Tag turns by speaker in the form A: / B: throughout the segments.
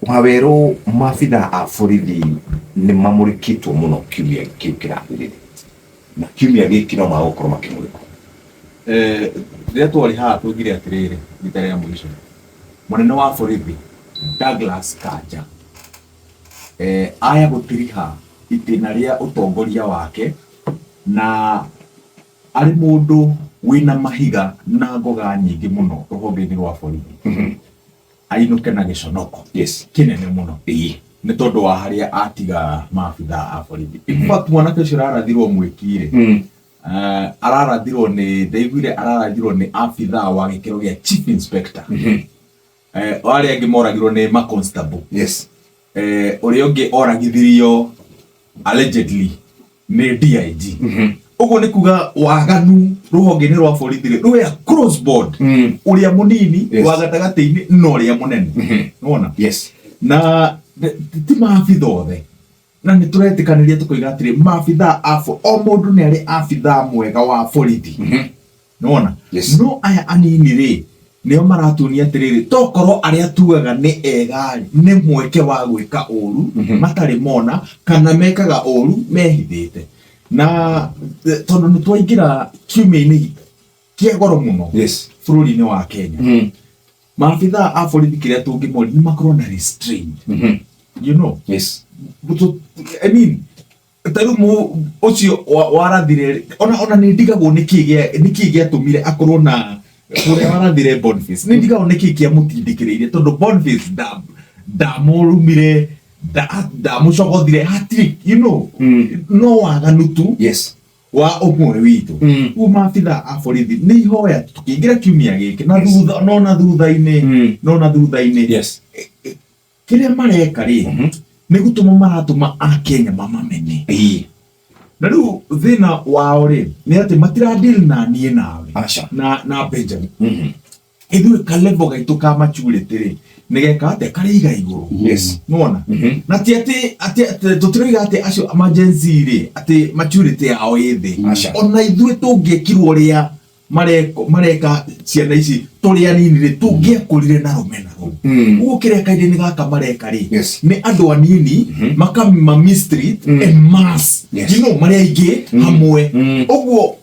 A: Wawerũ maabithaa a borithi nĩ mamũrĩkĩtwo mũno kiumia kĩu kĩrathirire na kiumia gĩkĩ no magũkorwo makĩmũrĩkwo.
B: Eh, rĩrĩa twarĩ haha twaugire atĩrĩrĩ rita rĩa mũico mũnene wa borithi Douglas Kanja eh, aya gũtiriha itĩna rĩa ũtongoria wake na arĩ mũndũ wĩna mahiga na ngoga nyingĩ mũno rũhonge-inĩ rwa borithi ainũke na gĩconoko kĩnene mũno nĩ tondũ wa harĩa atiga maabithaa a borithi. In fact mwanake ũcio ũrarathirwo mwĩki-rĩ, ararathirwo nĩ ndaiguire ararathirwo nĩ abithaa wa gĩkĩro gĩa chief inspector. Arĩa angĩ moragirwo nĩ ma constable. Ũrĩa ũngĩ oragithirio allegedly nĩ DIG. Ũguo nĩ kuga waganu rũhonge-inĩ rwa borithi rĩ rwĩ across board, ũrĩa mũnini, wa gatagatĩ-inĩ na ũrĩa mũnene. Nĩwona? Na ti maabitha othe, na nĩ tũretĩkanĩria tũkoiga atĩrĩ maabitha a o mũndũ nĩ arĩ abitha mwega wa borithi. Nĩwona?
A: Yes.
B: No aya anini rĩ nĩo maratuonia atĩrĩrĩ, tokorwo arĩa tugaga nĩ ega rĩ nĩ mweke wa gwĩka ũru matarĩ mona kana mekaga ũru mehithĩte. Na tondũ nĩ twaingĩra kiumia-inĩ kĩa goro mũno bũrũri-inĩ wa Kenya, maabitha a borithi kĩrĩa tũngĩmoria nĩ makorwo na restraint. I mean, ta rĩu ũcio warathire ona nĩ ndigagwo nĩkĩ nĩkĩ gĩatũmire akorwo na ũrĩa warathire Boniface, nĩ ndigagwo nĩkĩ kĩamũtindĩkĩrĩirie, tondũ Boniface ndamũrumire, ndamũcogothire, hatirĩ no waganu tu wa ũmwe witũ. Rĩu maabitha a borithi nĩ ihoya tũkĩingĩra kiumia gĩkĩ na thutha no na thutha-inĩ no na thutha-inĩ kĩrĩa mareka rĩ nĩ gũtũma maratũma akenya mamamene. Na rĩu thĩna wao rĩ nĩ atĩ matiradeal na niĩ nawe
A: Aca.
B: na Benjamin. Ithuĩ ka level gaitũ ka maturity rĩ nĩ geka atĩa karĩ iga igũrũ. Nĩwona? Na ti atĩ tũtiroiga atĩ acio ma Gen Z rĩ atĩ maturity yao ĩ thĩ.
A: Aca.
B: Ona ithuĩ tũngĩekirwo ũrĩa mareka ciana ici tũrĩ anini rĩ tũngĩekũrire na rũmena rũu. Ũguo kĩrĩa kairĩ-inĩ gaka mareka rĩ nĩ andũ anini makama mistreat en masse. Marĩ aingĩ hamwe. Ũguo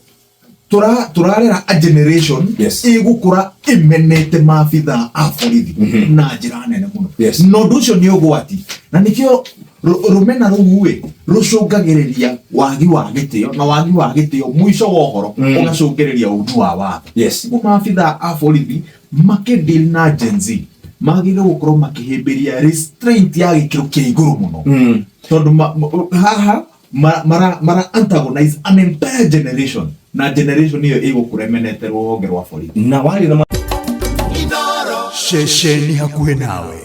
B: tũrarera a generation ĩgũkũra ĩmenete maabithaa a borithi na njĩra nene mũno. Na ũndũ ũcio nĩ ũgwati, na nĩkĩo rũmena rũu ĩ rũcũngagĩrĩria wagi wa gĩtĩo, na wagi wa gĩtĩo mũico wa ũhoro ũgacũngĩrĩria uni wa watho. Ũguo maabithaa a borithi makĩdeal na Gen Z magĩrĩirwo gũkorwo makĩhĩmbĩria restraint ya gĩkĩro kĩa igũrũ mũno, tondũ haha mara antagonize an entire generation, na generation ĩyo ĩgũkũra ĩmenete rũhonge rwa borithi.
A: Na warĩ na
C: Ceceni hakuhĩ nawe.